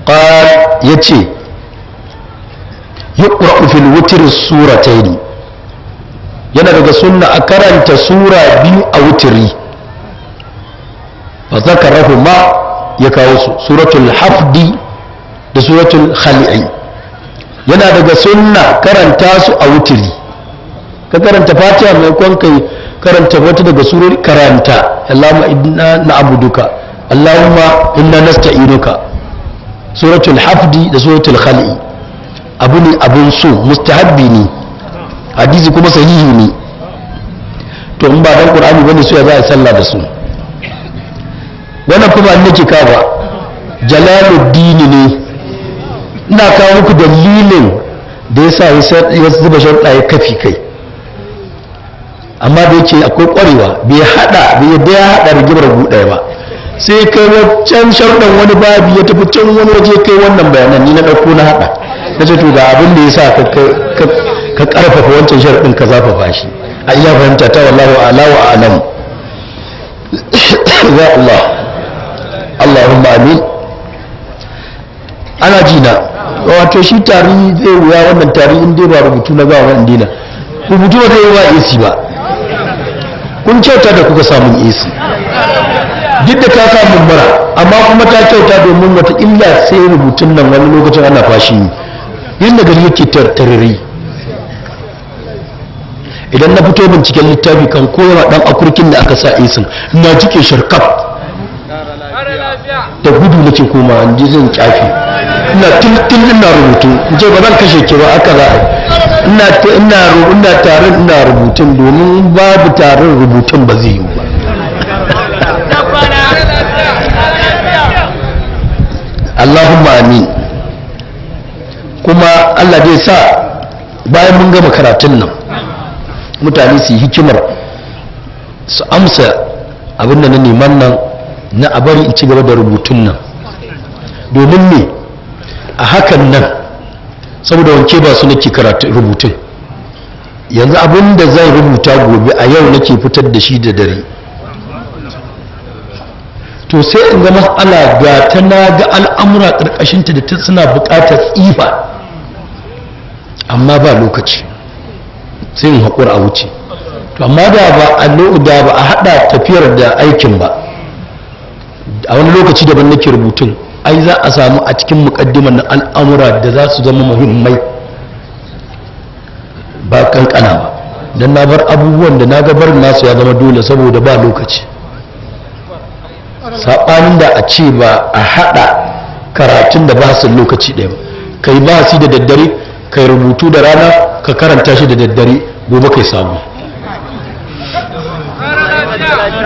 Qal yace yuqra'u fil witr suratayn, yana daga sunna a karanta sura biyu a wutiri. Fa zakarahuma, ya kawo su, suratul hafdi da suratul khali'i. Yana daga sunna karanta su a wutiri. Ka karanta Fatiha maimakon kai karanta wata daga surori, karanta Allahumma inna na'buduka, Allahumma inna nasta'inuka, suratul hafdi da suratul khali'i. Abu ne abun so, mustahabbi ne, hadisi kuma sahihi ne. To in ba dan Qur'ani bane su ya za a sallah da su? Wannan kuma an nake ka ba Jalaluddin ne, ina kawo muku dalilin da yasa ya zuba sharuɗa ya kafi kai. Amma da yake akwai ƙwarewa, bai hada bai yadda ya hada rigimar buɗe ba, sai kai wancan sharuɗan wani babi ya tafi can wani waje kai wannan bayanan ni na ɗauko na hada. Na ce to ga abin da yasa ka ƙarfafa wancan sharuɗin ka zafafa shi. A iya fahimta ta, wallahu a'la wa a'lam. Ya Allah, Allahumma amin. Ana ji na? Wato shi tari zai wuya wannan tari in dai ba rubutu na gawa in dina rubutu ba zai yi wa AC ba. Kun kyauta da kuka samun AC, duk da ta samun mura, amma kuma ta kyauta domin wata illa sai rubutun nan wani lokacin ana fashi ne yadda gari yake tararri. Idan na fito binciken littafi kan koyawa dan akurkin da aka sa AC na jike sharkaf da gudu nake koma in ji zan kyafi, ina tiltil ina rubutu, in ce ba zan kashe ki ba, aka za a ina ina tarin ina rubutun, domin babu tarin rubutun ba zai yi ba. Allahumma amin. Kuma Allah zai sa bayan mun gama karatun nan mutane su yi hikimar su amsa abin da na neman nan na a bari in ci gaba da rubutun nan, domin ne a hakan nan saboda wanke ba su nake karatu rubutun. Yanzu abin da zan rubuta gobe a yau nake fitar da shi da dare, to sai in ga mas'ala ga ta na ga al'amura ƙarƙashinta da ta suna buƙatar tsifa, amma ba lokaci, sai in haƙura a wuce. To amma da ba a da ba a haɗa tafiyar da aikin ba, a wani lokaci daban nake rubutun, ai za a samu a cikin muƙaddimar na al'amura da za su zama muhimmai ba kankana ba, don na bar abubuwan da na ga barin nasu ya zama dole saboda ba lokaci. Saɓanin da a ce ba a haɗa karatun da ba su lokaci ɗaya ba, kai ba su da daddare, kai rubutu da rana, ka karanta shi da daddare, gobe kai samu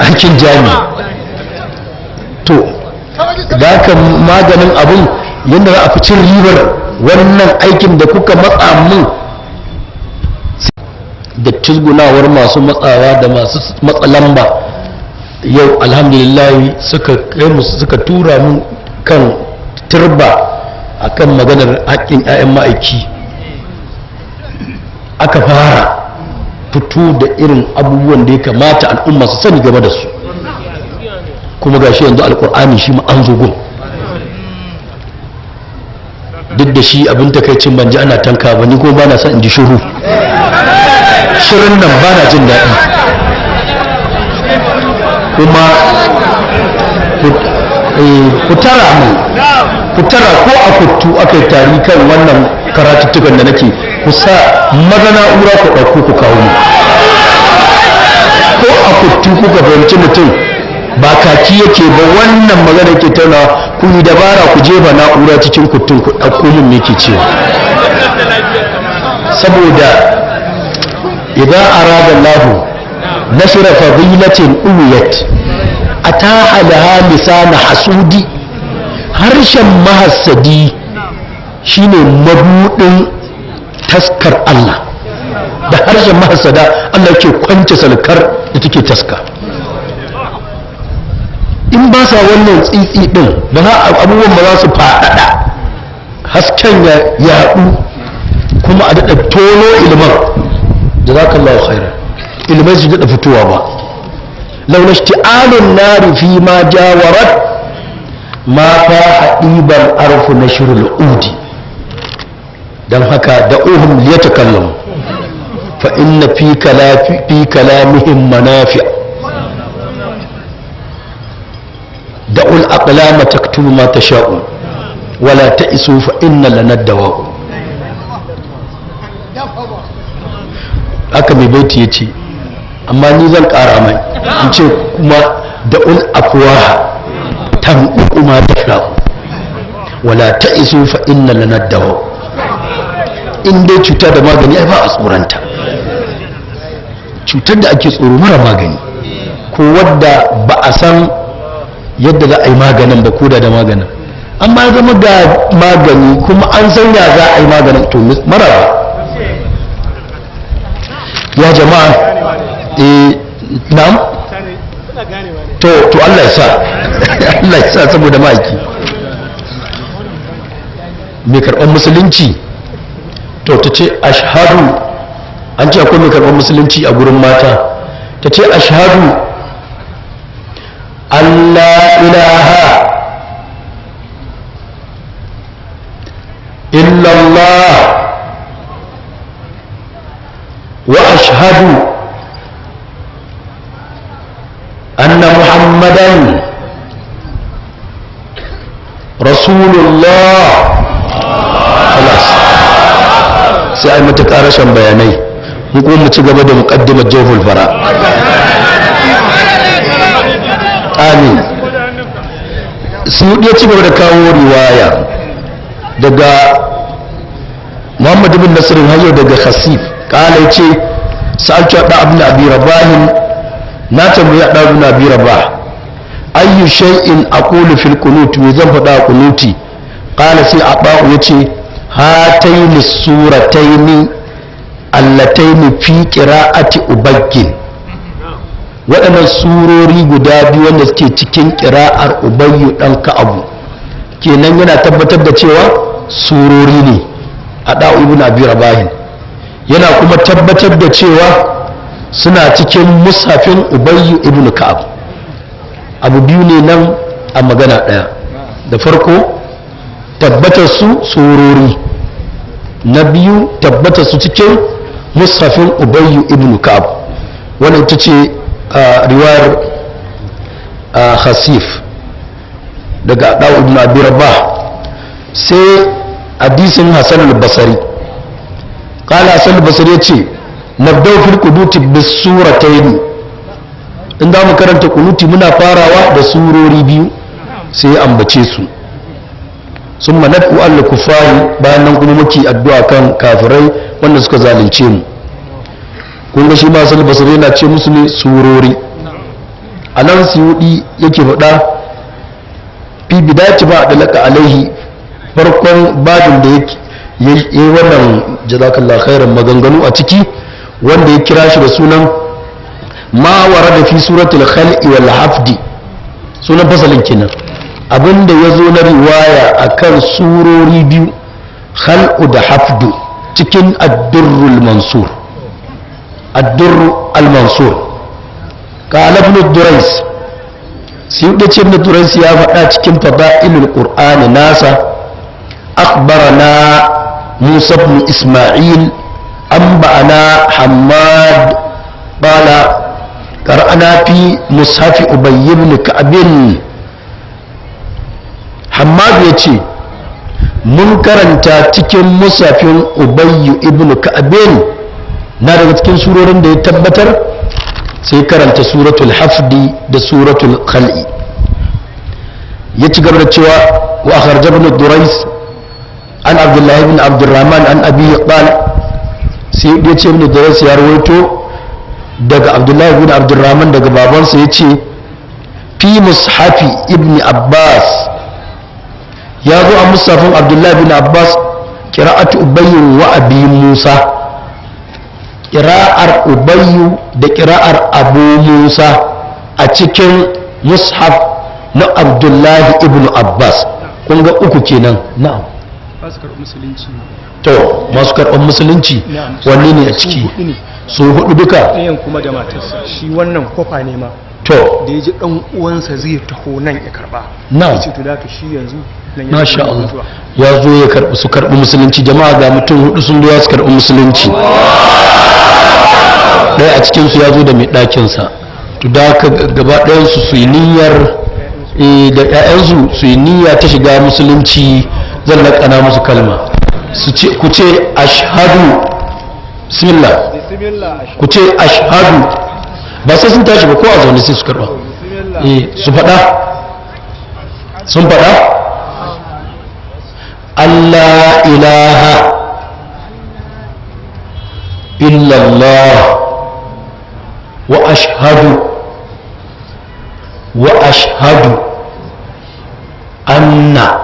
aikin jami'a. To da haka maganin abun yadda za a fi cin ribar wannan aikin da kuka matsa mun da cizgunawar masu matsawa da masu matsa lamba, yau alhamdulillah suka kai mu suka tura mu kan turba akan maganar haƙƙin 'ya'yan ma'aiki. Aka fara fito da irin abubuwan da ya kamata al'umma su sani game da su, kuma gashi yanzu alkur'ani shi ma an zo gun. Duk da shi abin takaicin ban ji ana tanka ba, ni ko ba na son in ji shiru, shirin nan ba na jin daɗi. Kuma ku tara mu, ku tara ko a kuttu aka yi tari kan wannan karatuttukan da nake, ku sa maza na'ura ku ɗauko ku kawo mu. Ko a kuttu kuka fahimci mutum ba kaki yake ba, wannan magana yake tauna, ku yi dabara ku jefa na'ura cikin kuttun ku ɗauko mun me ke cewa. Saboda idan arada Allah nashra fadilatin uwiyat ataha laha lisana hasudi, harshen mahassadi shine mabudin taskar Allah. Da harshen mahassada Allah ke kwance salkar da take taska. In ba sa wannan tsitsi din ba za abubuwan ba za su faɗaɗa, hasken ya yaɗu kuma a daɗa tono ilimin. Jazakallahu khairan, ilimai su daɗa fitowa ba. Laula ishti'alun nari fi ma jawarat Ma fa haɗiban arfu na shirul udi. Don haka da uhum liyatakallamu fa inna fi kalamihim manafi'. Da'ul aqlama taktubu ma tasha'u wala ta'isu fa inna lana dawa'u. Haka mai baiti yace, amma ni zan ƙara mai in ce kuma da'ul afwaha tanqu ma tasha'u wala ta'isu fa inna lana dawa'u. In dai cuta da magani ai ba a tsoranta. Cutar da ake tsoro mara magani, ko wadda ba a san yadda za a yi maganin ba, koda da maganin, amma ya zama ga magani kuma an san ya za a yi maganin, to mara ba. Ya jama'a, na'am, to Allah ya sa Allah ya sa saboda ma'aiki mai karɓar musulunci. To ta ce ashhadu, an ce akwai mai karɓar musulunci a gurin mata, ta ce ashhadu Allah ilaha illallah wa ashhadu anna muhammadan rasulullah. Khalas, sai ai mata karashin bayanai, mu kuma mu ci gaba da muqaddimar jawful fara. Amin. Su ya ci gaba da kawo riwaya daga Muhammad ibn Nasr hayyo daga Khasif, kala yace sa'altu da ibn Abi Rabah, na tambayi da ibn Abi Rabah ayyu shay'in aqulu fil qunut, me zan faɗa qunuti? Kala sai Abu yace hataini surataini allataini fi qira'ati Ubayy. Waɗannan surori guda biyu wanda suke cikin ƙira'ar Ubayyu ɗan Ka'abu, kenan yana tabbatar da cewa surori ne a da'u ibn Abi Rabah, yana kuma tabbatar da cewa suna cikin mushafin Ubayyu ibn Ka'ab. Abu biyu ne nan a magana ɗaya. Da farko tabbatar su surori, na biyu tabbatar su cikin mushafin Ubayyu ibn Ka'ab. Wannan ita ce riwayar Khasif daga Dawud ibn Abi Rabah. Sai hadisin Hasan al-Basri, qala Hasan al-Basri yace nabdau fil qunuti bis suratayn, in za mu karanta kunuti muna farawa da surori biyu, sai ya ambace su. Summa nad'u al kufari, bayan nan kuma muke addu'a kan kafirai wanda suka zalunce mu. Kun ga shi ma Hasan al-Basri yana ce musu ne surori. Anan Suyudi yake faɗa fi bidayati ba da laka alaihi, farkon babin da yake yi wannan jazakallahu khairan maganganu a ciki, wanda ya kira shi da sunan ma warada fi suratul khal'i wal hafdi, sunan fasalin kenan, abinda ya zo na riwaya akan surori biyu khal'u da hafdu cikin ad-durrul mansur. Ad-durr al-mansur qala ibn Durais, sai ce ibn Durais ya faɗa cikin fadailul qur'ani nasa, akhbarana Musa ibn Isma'il anba'ana Hammad qala qara'na fi mushaf Ubay ibn Ka'b. Hammad yace mun karanta cikin mushafin Ubay ibn Ka'b, na daga cikin surorin da ya tabbatar sai karanta suratul hafdi da suratul khal'i. Ya ci gaba da cewa wa akhraj ibn Durais an Abdullah ibn Abdurrahman an abi qala, sai ya ce ibn Durais ya rawaito daga Abdullah ibn Abdurrahman daga babansa yace fi mushafi ibn Abbas, ya zo a mushafin Abdullah ibn Abbas qira'atu Ubay wa Abi Musa, ƙira'ar Ubayyu da ƙira'ar Abu Musa a cikin mushaf na Abdullahi ibn Abbas. Kun ga uku kenan. Na'am, masu karɓar musulunci. To masu karɓar musulunci wanne ne a ciki? Su hudu duka, ɗayan kuma da matarsa, shi wannan kofa ne ma. To. Da ya ji dan uwansa zai taho nan ya karba. Na'am. Ya ce to da ka shi yanzu nan ya Masha tafi Allah. zuwa. Ya zo ya karbi, su karbi musulunci. Jama'a, ga mutum hudu sun zo su karbi musulunci. Ɗaya a cikinsu ya zo da mai ɗakinsa. To da haka gaba ɗayansu su yi niyyar da ƴaƴansu su yi niyya ta shiga musulunci. Zan laƙana musu kalma su ce, ku ce ashhadu, bismillah. Ku ce ashhadu. Ba sai sun tashi ba, ko a zaune sai su karba. Su faɗa, sun faɗa: Allah ilaha illallah wa ashhadu, wa ashhadu anna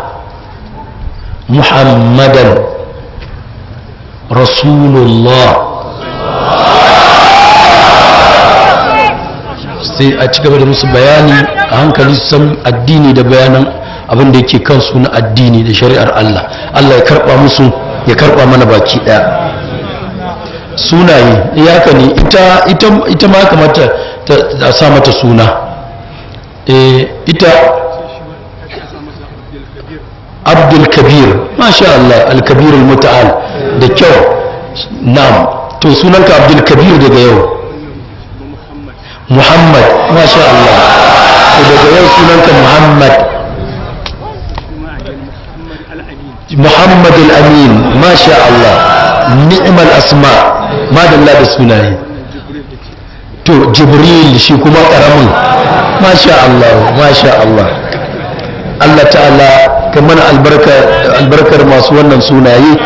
Muhammadan rasulullah. Sai a ci gaba da musu bayani a hankali su san addini da bayanan abin da yake kansu na addini da shari'ar Allah. Allah ya karba musu, ya karba mana baki daya. Sunaye iyaka ne. Ita ma kamata ta sa mata suna. Ita Abdul Kabir, masha Allah, Al-Kabir al-Muta'al, da kyau. Na'am, to sunanka Abdul Kabir daga yau. Muhammad, masha Allah, to daga yau sunanka Muhammad. Muhammad al-Amin, masha Allah, ni'mal asma, madalla da sunaye. To Jibril shi kuma karamin, masha Allah, masha Allah. Allah ta'ala ka mana albarka, albarkar masu wannan sunaye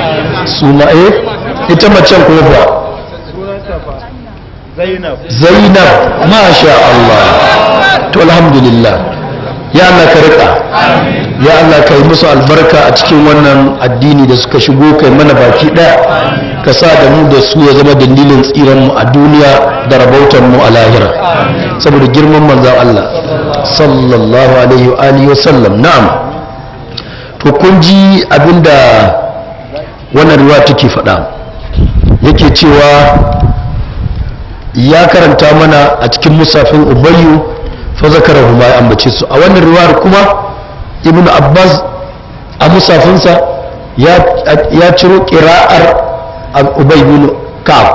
su ma. Ita macen kuma ba? Zainab. Zainab, masha Allah. To alhamdulillah. Ya Allah ka rika, ya Allah ka yi musu albarka a cikin wannan addini da suka shigo, kai mana baki ɗaya, ka sa da mu da su ya zama dalilin tsiran mu a duniya da rabautan mu a lahira, saboda girman manzon Allah sallallahu alaihi wa alihi wa sallam. Na'am, to kun ji abinda wannan ruwa take faɗa. Yake cewa ya karanta mana a cikin musafin Ubayyu, fa zakarahu, ma ya ambace su. A wannan riwayar kuma Ibn Abbas a musafinsa ya ciro qira'ar Ubay bin Ka'ab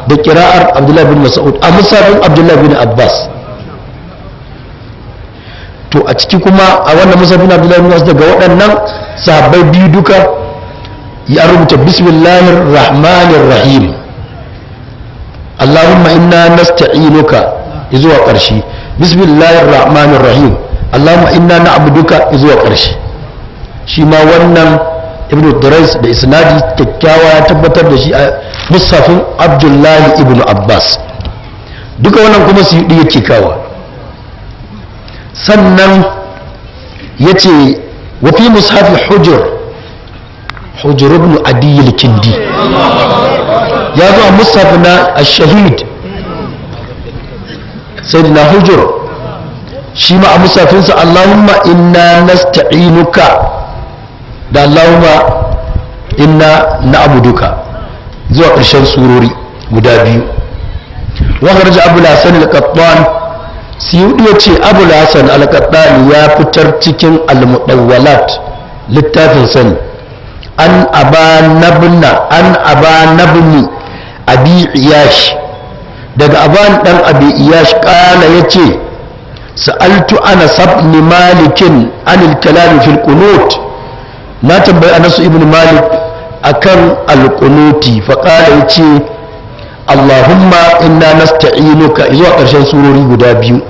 da qira'ar Abdullah bin Mas'ud a musafin Abdullah bin Abbas. To a ciki kuma a wannan musafin Abdullah bin Mas'ud, daga waɗannan sahabbai biyu duka, ya rubuta bismillahir rahmanir rahim, Allahumma inna nasta'inuka, zuwa ƙarshe. Bismillahir rahmanir rahim, Allahumma inna na'buduka, zuwa ƙarshe. Shi ma wannan Ibnu Durais da isnadi kyakkyawa ya tabbatar da shi a musafin Abdullahi ibnu Abbas. Duka wannan kuma su yi yake kawa. Sannan ya ce wa fi mushafi Hujr, Hujr ibn Adi al-Kindi, ya zo a mushaf na ash-shahid Sayyidina Hujr, shi ma a mushafinsa Allahumma inna nasta'inuka da Allahumma inna na'buduka, zuwa ƙarshen surori guda biyu. Wa kharaja Abu al-Hasan al-Qattan, Suyudi ya ce Abu al-Hasan al-Qattan ya fitar cikin al-Mudawwalat, littafin sani, an aba nabna, an aba nabni Abi Iyash, daga Aban dan Abi Iyash, kala, yace sa'altu Anas ibn Malik an al-kalam fi al-qunut. Na tambayi Anas ibn Malik akan al-qunuti, fa kala, yace Allahumma inna nasta'inuka, zuwa ƙarshen surori guda biyu.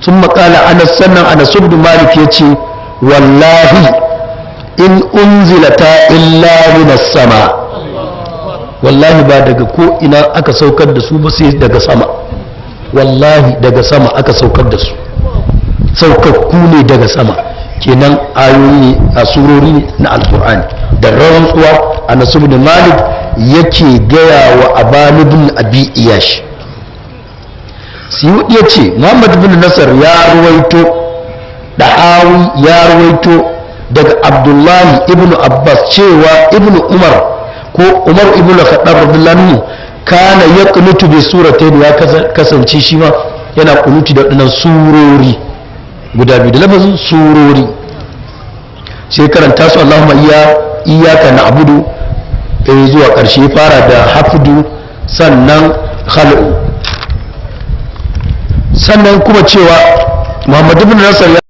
Sun maƙala Anas, sannan Anas ibn Malik yace wallahi in unzilata illa minas sama, wallahi ba daga ko ina aka saukar da su ba sai daga sama. Wallahi daga sama aka saukar da su, saukakku ne daga sama. Kenan ayoyi a surori na Alkur'ani. Da rantsuwa Anas ibn Malik yake gaya wa Aban ibn Abi Iyash. Suyuɗi ya ce Muhammad bin Nasar ya ruwaito, Dahawi ya ruwaito daga Abdullahi ibn Abbas cewa Ibn Umar ko Umar ibn Khattab radiyallahu anhu kana yaqnutu bi suratayn, ya kasance shi ma Yana kunuti da waɗannan surori guda biyu, da lafazin surori sai karanta su: Allahumma iyyaka na'budu zuwa ƙarshe. Fara da hafdu, sannan khal'u. Sannan kuma cewa Muhammad ibn Nasar ya